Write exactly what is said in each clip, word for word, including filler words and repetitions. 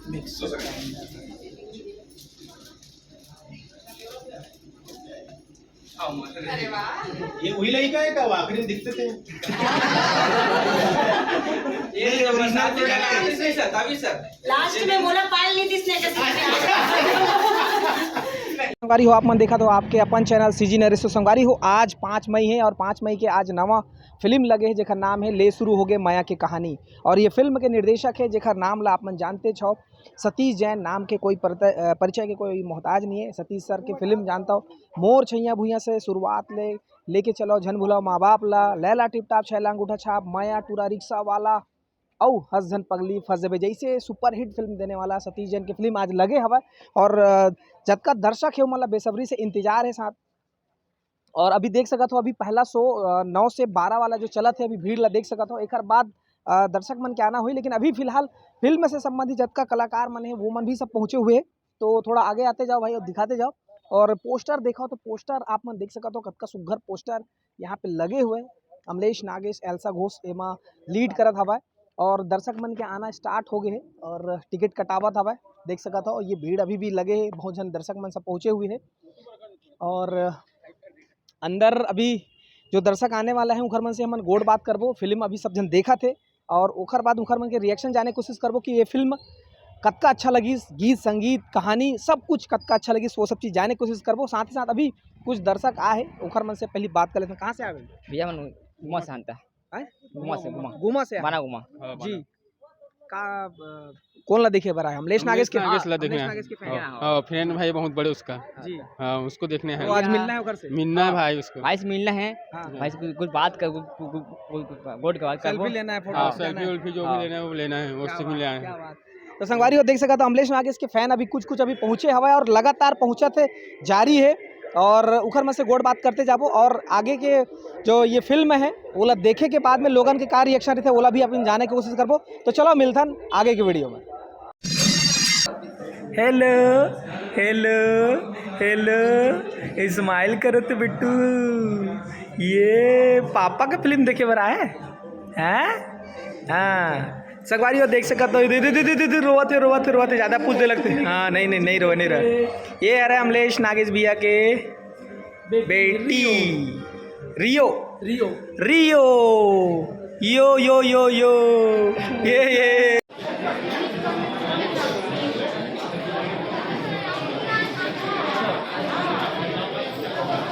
Mix. ये वही लड़का है क्या? वो आखिरी में दिखते थे। ये original तो लगा है। सर, तभी सर। लास्ट में मोला पायल नीतीश ने कैसे संगवारी हो, आप मन देखत हो आपके अपन चैनल सीजी नरेश। तो संगवारी हो, आज पाँच मई है और पाँच मई के आज नवा फिल्म लगे है, जेकर नाम है ले शुरू हो गए मया के कहानी। और ये फिल्म के निर्देशक है, जेकर नाम ला आप मन जानते छो, सतीश जैन नाम के कोई परत-, अ, परिचय के कोई मोहताज नहीं है। सतीश सर के फिल्म जानता हो, मोर छैया भुइयां से शुरुआत ले लेके चलो, झन भुलाओ माँ बाप ला, लैला टिप टाप, छैला अंगूठा छाप, मया, टूरा रिक्शा वाला, अउ हस झन पगली फंस जबे जैसे सुपरहिट फिल्म देने वाला सतीश जैन के फिल्म आज लगे हवय। और, अ, जतका दर्शक हे ओमन ला बेसब्री से इंतजार हे साथ। और अभी देख सकत हो, अभी पहला शो, अ, नौ से बारह वाला जो चलत हे, अभी भीड़ ला देख सकत हो। एकर बाद, अ, दर्शक मन के आना होही, लेकिन अभी फिलहाल फिल्म से संबंधित जतका कलाकार मन हे, वो मन भी सब पहुँचे हुए हे। तो थोड़ा आगे आते जाओ भाई और दिखाते जाओ। और पोस्टर देखो तो पोस्टर आप मन देख सकत हो, कतका सुग्घर पोस्टर यहाँ पे लगे हुए हैं। अमलेश नागेश, एल्सा घोष एमा लीड करत हवय और दर्शक मन के आना स्टार्ट हो गए हे और टिकट कटावत हवय। देख सकत हो, ये भीड़ अभी भी लगे हे, बहुत झन दर्शक मन सब पहुँचे हुए हे। और अंदर अभी जो दर्शक आने वाला है, उखर मन से हमन गोठ बात करबो। फिल्म अभी सब झन देखत हे और ओखर बाद उखर मन के रिएक्शन जाने कोशिश करबो कि ये फिल्म कतका अच्छा लगिस, गीत संगीत, कहानी, सब कुछ कतका अच्छा लगिस, वो सब चीज़ जाने कोशिश करबो। साथ ही साथ अभी कुछ दर्शक आ हे, ओखर मन से पहली बात कर लेथन। कहाँ से आवे? भैया, मन गुमा से आनता है। हैं? गुमा से, गुमा। गुमा से आए? बाना गुमा। हाँ, जी। बाना। का, अ, कौन ला देखे बर आए? अमलेश अमलेश नागेश के? नागेश ला हाँ, देखने अमलेश आए। नागेश के फैन। हाँ, हाँ, फैन भाई बहुत बड़े उसका। जी। हाँ, उसको देखने आए। वो आज मिलना है उधर से? मिलना है हाँ। भाई उसको। भाई से मिलना है। हाँ। भाई से कुछ, कुछ बात कर, कुछ, कुछ, कुछ, कुछ गोठ के बात करबो। सेल्फी लेना है, फोटो हाँ। खींचाना है। सेल्फी उल्फी जो भी हाँ। लेना है, वो क्या उससे बात, मिलने आए। क्या बात। तो संगवारी हो, देख सकत हो, अमलेश नागेश के फैन अभी कुछ कुछ अभी पहुँचे हवय और लगातार पहुँचत हे, जारी हे। और उखर मन से गोठ बात करते जाबो और आगे के जो ये फिल्म है, ओला देखे के बाद में लोगन के का रिएक्शन रहिथे, ओला भी अपन जाने के कोशिश करबो। तो चलो, मिलथन आगे के वीडियो में। हेलो, हेलो, हेलो, स्माइल करो तो बिट्टू। ये पापा का फिल्म देखे बर आए हैं? हाँ, संगवारी हो, देख सकत हो, दे, दे, दे, दे, दे, रोवत हे, रोवत हे, रोवत हे, ज्यादा पूछ दे लगथे। हाँ, नहीं, नहीं, नहीं रोवे, नहीं रोवे। ये हरे अमलेश नागेश भैया के बेटी रियो, रियो। रियो, यो, यो, यो, यो, ये, ये।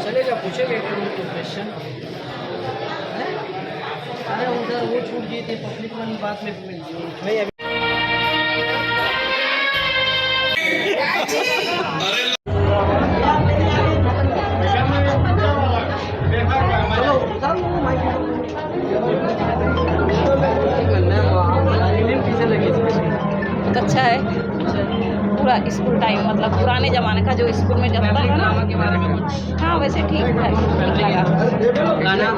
चलेगा, पूछेगा एक दो क्वेश्चन। अरे, उधर वो छूट गई थी, पब्लिक वाली बात में भी मिल गई। नहीं, अभी बहुत अच्छा है। पूरा स्कूल टाइम, मतलब पुराने जमाने का जो स्कूल में जब था ना। हाँ, वैसे ठीक था, ठीक लगा। गाना?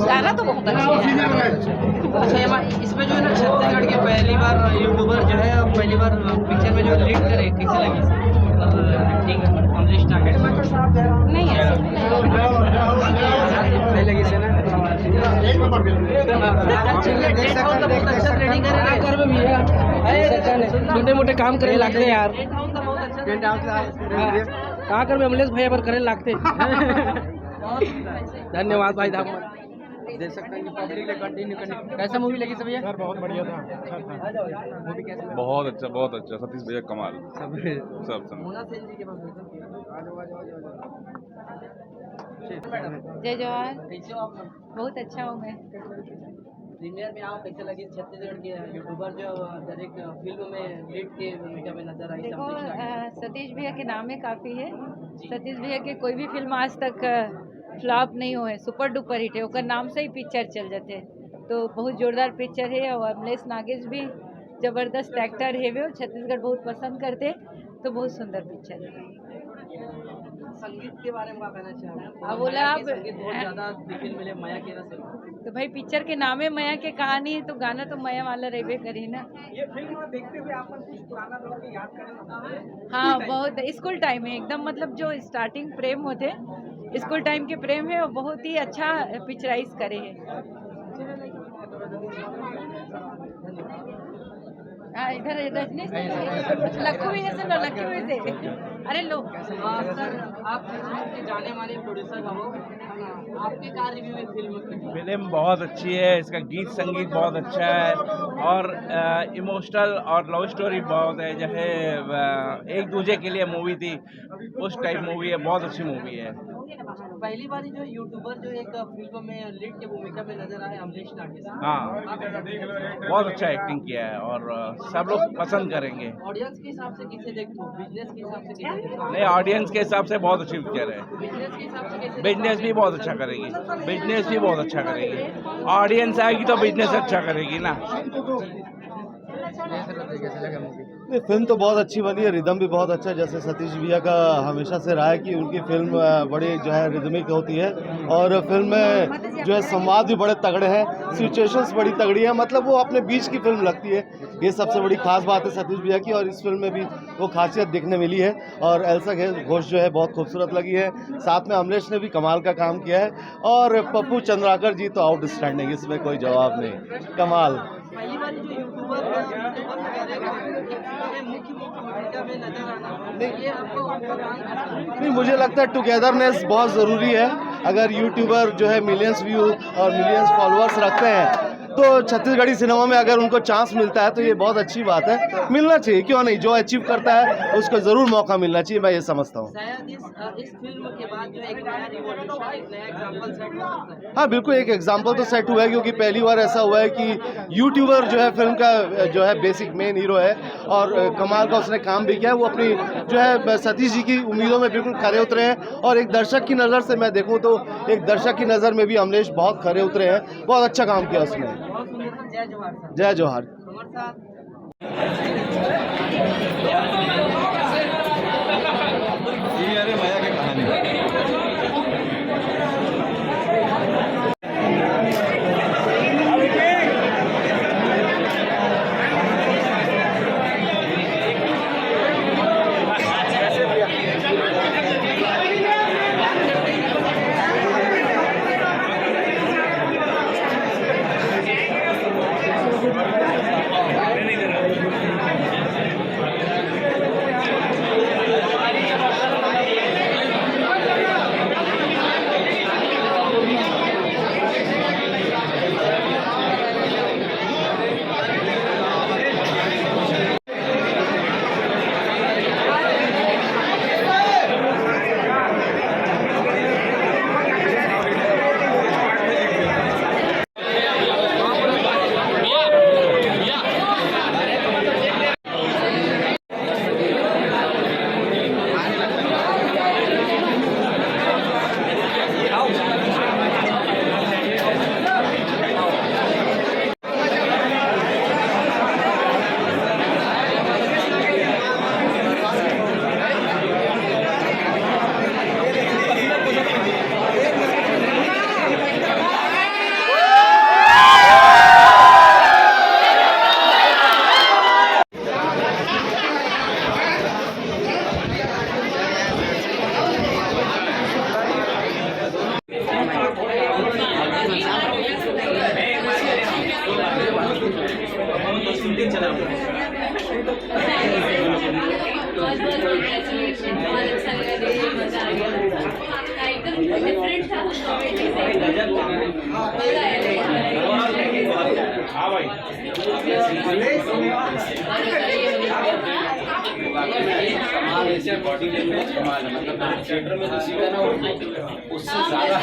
गाना तो बहुत अच्छा है। अच्छा, ये मा-, इसमें जो है ना, छत्तीसगढ़ के पहली बार यूट्यूबर जो है, पहली बार पिक्चर में जो लीड करे, कैसे लगी? मतलब, ठीक है, कॉमेडी स्टार है। नहीं, ऐसे नहीं लगा। नहीं लगी से ना? छोटे मोटे काम करे लागते हैं यार। का करबे, अमलेश भैया बर करे लागते। धन्यवाद भाई साहब। देख सकते हैं कि पब्लिक ने कंटिन्यू, कंटिन्यू। कैसा मूवी लगी सब भैया? सर, बहुत बढ़िया था, अच्छा था। मूवी कैसा लगा? बहुत अच्छा, बहुत अच्छा, सतीश भैया कमाल। सब सब, सब। मोना सेन जी के पास। जय जोहार। कैसे हो आप? बहुत अच्छा हूँ मैं। प्रीमियर में आओ, कैसे लगी? छत्तीसगढ़ के यूट्यूबर जो डायरेक्ट फिल्म में लीड के भूमिका में नजर आई, देखो, अ, सतीश भैया के नाम ही काफ़ी है। सतीश भैया के कोई भी फिल्म आज तक फ्लॉप नहीं हुए, सुपर डुपर हिट है, ओकर नाम से ही पिक्चर चल जाते हैं। तो बहुत जोरदार पिक्चर है और अमलेश नागेश भी जबरदस्त एक्टर है, वो छत्तीसगढ़ बहुत पसंद करते हैं, तो बहुत सुंदर पिक्चर है। संगीत के बारे में क्या कहना चाहोगे? अब बोला हालांकि आप संगीत बहुत ज्यादा देखने मिले मया के रस। तो भाई, पिक्चर के नाम है मया के कहानी, तो गाना तो मया वाला रहबे करी ना। ये फिल्म देखते हुए आप कुछ पुराना दौर की याद करें? हाँ, बहुत। स्कूल टाइम है एकदम, मतलब जो स्टार्टिंग प्रेम होते, स्कूल टाइम के प्रेम है, और बहुत ही अच्छा पिक्चराइज करे है। इधर है रजनीश, लखू भी है, सुन लो, लखू भी से। अरे लो। हाँ सर, आप फिल्म के जाने माने प्रोड्यूसर हो, आपके क्या रिव्यू है फिल्म की? फिल्म बहुत अच्छी है, इसका गीत संगीत बहुत अच्छा है और इमोशनल और लव स्टोरी बहुत है। जैसे अ, एक दूजे के लिए मूवी थी, उस टाइप मूवी है, बहुत अच्छी मूवी है। पहली बार जो यूट्यूबर जो एक फिल्म में लीड के भूमिका में नजर आए अमरीश नागेश। हाँ, बहुत अच्छा एक्टिंग किया है और अ, सब लोग पसंद करेंगे। ऑडियंस के हिसाब से किसे देखते हो? बिजनेस के हिसाब से किसे देखते हो? नहीं, ऑडियंस के हिसाब से बहुत अच्छी पिक्चर है। बिजनेस के हिसाब से कैसे? बिजनेस भी बहुत अच्छा करेगी, बिजनेस भी बहुत अच्छा करेगी। ऑडियंस आएगी तो बिजनेस अच्छा करेगी ना। नहीं, फिल्म तो बहुत अच्छी बनी है, रिदम भी बहुत अच्छा है। जैसे सतीश भैया का हमेशा से रहा है कि उनकी फिल्म अ, बड़ी जो है रिदमिक होती है और फिल्म में जो है संवाद भी बड़े तगड़े हैं, सिचुएशंस बड़ी तगड़ी है। मतलब वो अपने बीच की फिल्म लगती है, ये सबसे बड़ी खास बात है सतीश भैया की। और इस फिल्म में भी वो खासियत देखने मिली है और एल्सा घोष जो है बहुत खूबसूरत लगी है, साथ में अमलेश ने भी कमाल का काम किया है और पप्पू चंद्राकर जी तो आउटस्टैंडिंग, इसमें कोई जवाब नहीं, कमाल। पहली बार जो यूट्यूबर है, यूट्यूबर वगैरह का मुख्य मुख्य भूमिका में नजर आना, ये आपको, आपका काम कैसा लगा? नहीं, मुझे लगता है टुगेदरनेस बहुत ज़रूरी है। अगर यूट्यूबर जो है मिलियंस व्यू और मिलियंस फॉलोअर्स रखते हैं तो छत्तीसगढ़ी सिनेमा में अगर उनको चांस मिलता है तो ये बहुत अच्छी बात है, मिलना चाहिए, क्यों नहीं। जो अचीव करता है उसको ज़रूर मौका मिलना चाहिए, मैं ये समझता हूँ। शायद इस, अ, इस फिल्म के बाद जो एक नया रिवॉल्यूशन, एक नया एग्जाम्पल सेट हो सकता है। हाँ, बिल्कुल एक एग्जाम्पल तो सेट हुआ है, क्योंकि पहली बार ऐसा हुआ है कि यूट्यूबर जो है फिल्म का जो है बेसिक मेन हीरो है और कमाल का उसने काम भी किया है। वो अपनी जो है सतीश जी की उम्मीदों में बिल्कुल खरे उतरे हैं और एक दर्शक की नज़र से मैं देखूँ तो एक दर्शक की नज़र में भी अमलेश बहुत खरे उतरे हैं, बहुत अच्छा काम किया उसने। बहुत सुंदर था। जय जोहार सर। जय जोहार। हमारे साथ ये अरे मया के कहानी। कमाल है सर, बॉडी लैंग्वेज कमाल है। मतलब थिएटर में तो सीखा ना, उससे ज्यादा।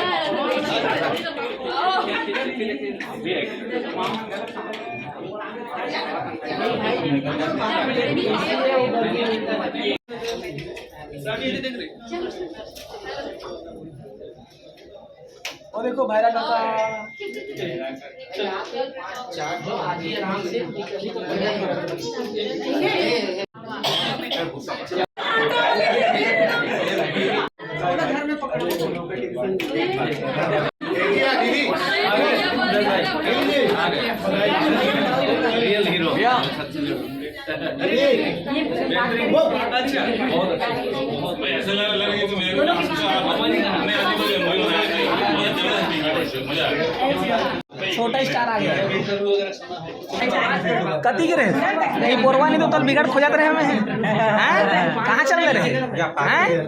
और देखो भैरा काका। Real hero. अच्छा, बहुत अच्छा। भाई, ऐसा लग लग रहा है कि मैं, मैं आज तो ये मूवी बनाया था, बहुत जबरदस्त movie है, मजा आ गया। छोटा स्टार आ गया। कति के रहे? नहीं, बोरवा नहीं तो तल बिगड़ खो जाते रहे हमें। हैं? कहाँ चल गए रहे? हैं?